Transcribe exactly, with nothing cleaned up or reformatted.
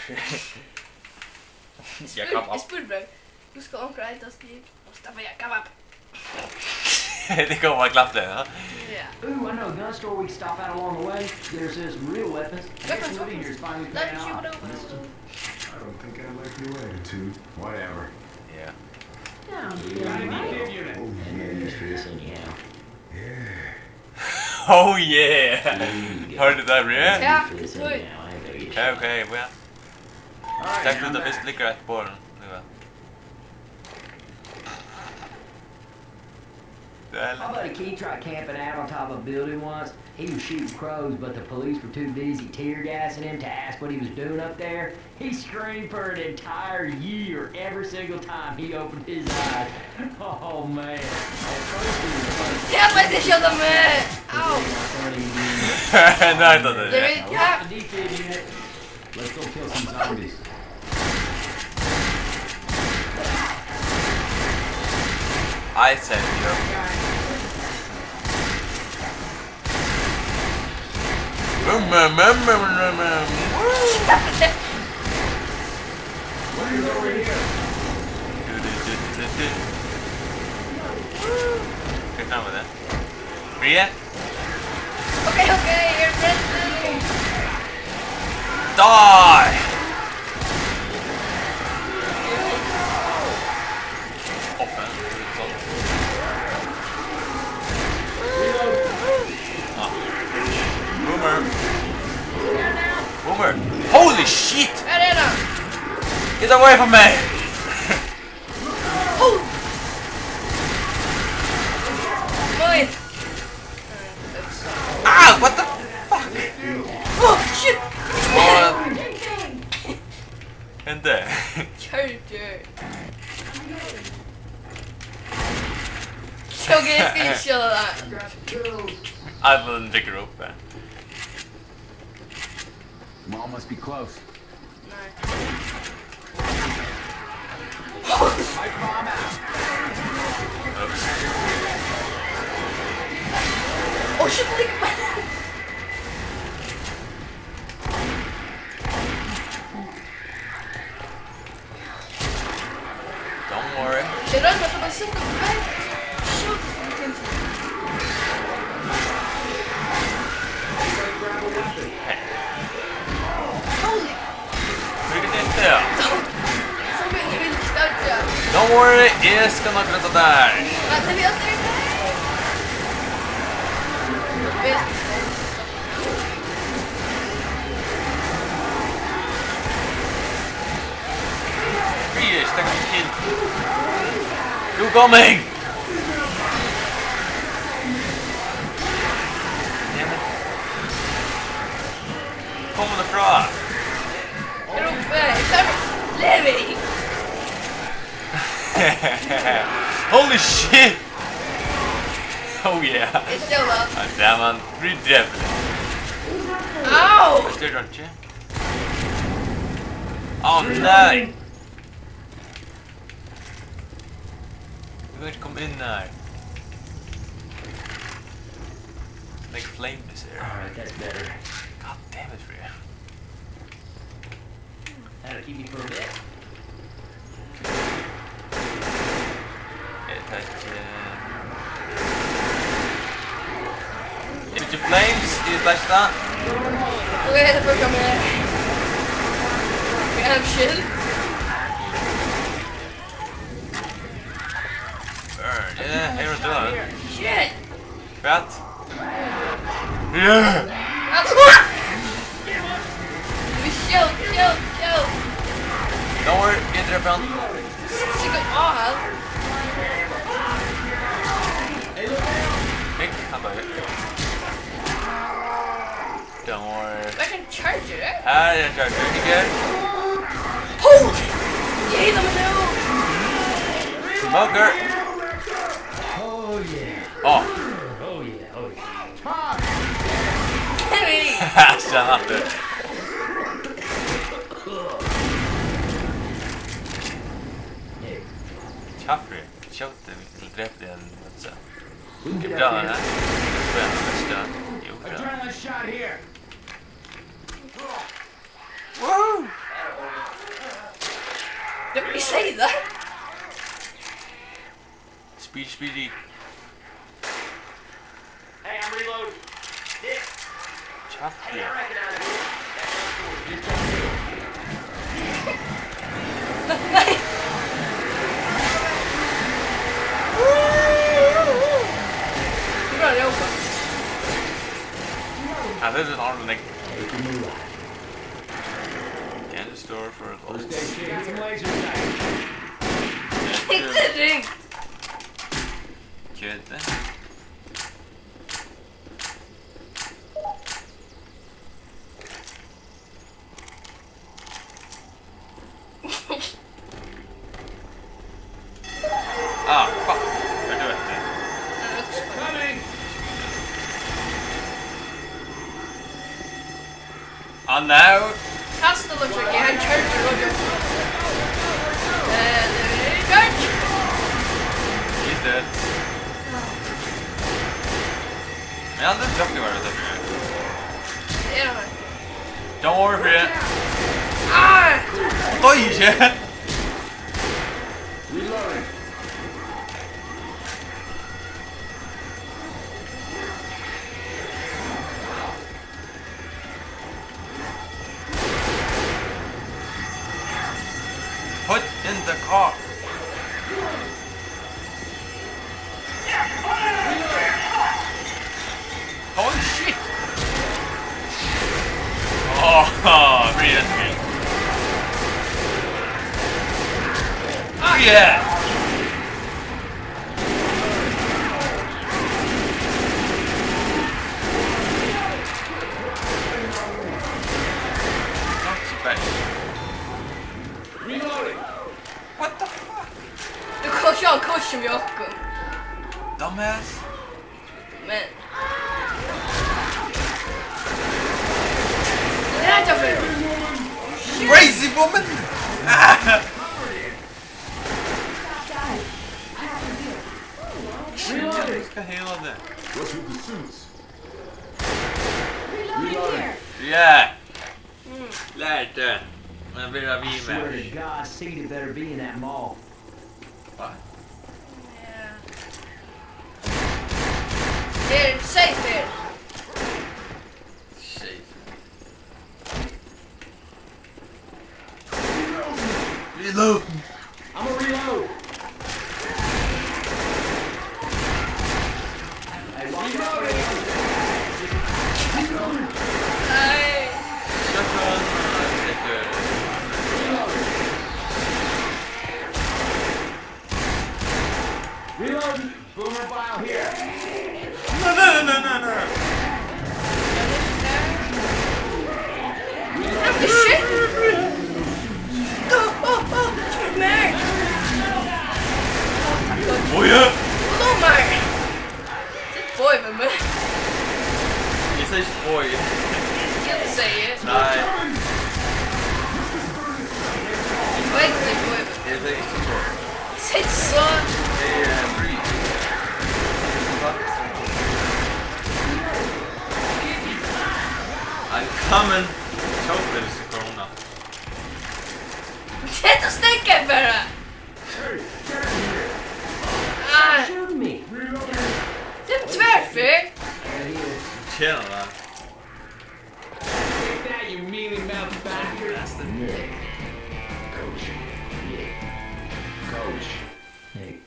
Spyr, Jakob. Eg spurdi bara, "Hví skal onkur eita Steve?" Mustafa Jakob. Det kommer bare klappe, ja. Ja. Ooh, I know a gun store we can stop at along the way. Get ourselves some real weapons. Weapons, weapons. Here's finally paying off. Listen, I don't think I like your attitude. Whatever. Yeah. Yeah, yeah. Oh, yeah. Yeah. Oh, yeah! Heard that, yeah? Ja, good. Okay, okay, well. Takk fyri at tú fyrst liggur eftir borðinum. Nú, ja. How about a kid tried camping out on top of a building once? He was shooting crows, but the police were too busy tear gassing him to ask what he was doing up there. He screamed for an entire year every single time he opened his eyes. Oh, man. At first he was funny. Ja, men det skjønner vi! Au! Funny, dude. Nei, da, det Eg veit, ja. Watch the defib unit. Let's go kill some zombies. I said you. Vum, vum, vum. What is over here? Du, du, du, du, du. Hva kan man det? Brie? Okay, okay, you're friendly. Die! Åh, fan. Sånn. Ah. Boomer. Boomer. Holy shit! Her er han! Get away from me! Oh! Oi! Ah, what the fuck? Oh, shit! What? Hände? Charger. Okay, eg skal ikki skjóta tað. Alvin pickar upp, eh. Mom must be close. Nei. Oops. Oh shit, look at my Don't worry. Eg royndi at sleppa at sita vekk. Skjótast um tað. Hey. Holy. Look at this there. So many really stuck there. Don't worry, eg skal nokk redda tær. Nei, tað er alt. Please, take me kill. You coming? Damn it. Kom the frog. Rope, eg tar living. Holy shit! Oh yeah! Eg skjóti. Ja, der var han. Blir drepen. Au! Hvat sker, Ronchi? Å nei! Du kan ikke komme inn her. Make flames here. All right, that's better. God damn it, Rhea. That'll keep me for a bit. Eg taki, eh, Into the flames, eg taki tað. Okay, tað fór fram her. We have shield. Burn, yeah, here we go. Shit! Hvat? Yeah! Skjót, skjót, skjót! Don't worry, eg drepi hann. Sikkurt á hann. Hygg, hann doyr. Don't worry. Hvat er ein charger, eh? Her er ein charger, hygg her. Hold! Eg hitti meg nú! Smoker! Oh yeah. Á. Oh yeah, oh yeah. Hey! Sær hann aftur. Hey. Kjaftur. Skjót, eg vil drepa teg, eg vil sær. Eg vil ha hann her. Eg vil ha hann her. Jú, eg vil ha hann. Adrenaline shot here. Woo! Eg segði tað. Speedy, speedy. Hey, I'm reloading. Kjafti. Nei. Tú bara ljópar. Ja, this is on the next. Can you store for a gold? Ikki ringt. Kjøti. Ah, fuck. Hvar er tú eftir? Coming! Ah, no. Kasta Logic, hann kjørdi Logic. Eh, Logic! He's dead. Ja, hann er droppið var det. Er hann? Don't worry for it. Ah! Doyr ikki. Put in the car. Holy shit! Oh, free entry. Yeah! That's bad. Reloading. What the fuck? Tú kom sjálv, kom ikki við okkum. Dumbass. Men. Tað er ikki fyri. Crazy woman! Ah! Skal heila tað. What's with the suits? Reloading here. Yeah. Mm. Lærdu. Men vera við mær. Swear to God, Cicada better be in that mall. Hvat? Ja. Her, safe her. Safe. Reload. I'ma reload. Hey, reloading. Hey. Shotgun, uh, take a reload. Boomer file here. No, no, no, no, no, no. What the shit? Oh, oh, oh, man. Boy, uh. Oh my. Boy, men, men. Eg sigi ikki boy. Eg sigi. Nei. Eg veit ikki, boy, men. Eg sigi ikki boy. Sigi so. Eg eri frí. I'm coming. Tjóðveldi, corona. Hetta steðgar bara. Hey, get in here. Ah. Shoot me. Tað er tvær ferð. Tjena. Take that, you mealy-mouthed bastard. Bastard. Nick. Coach. Nick. Coach. Nick.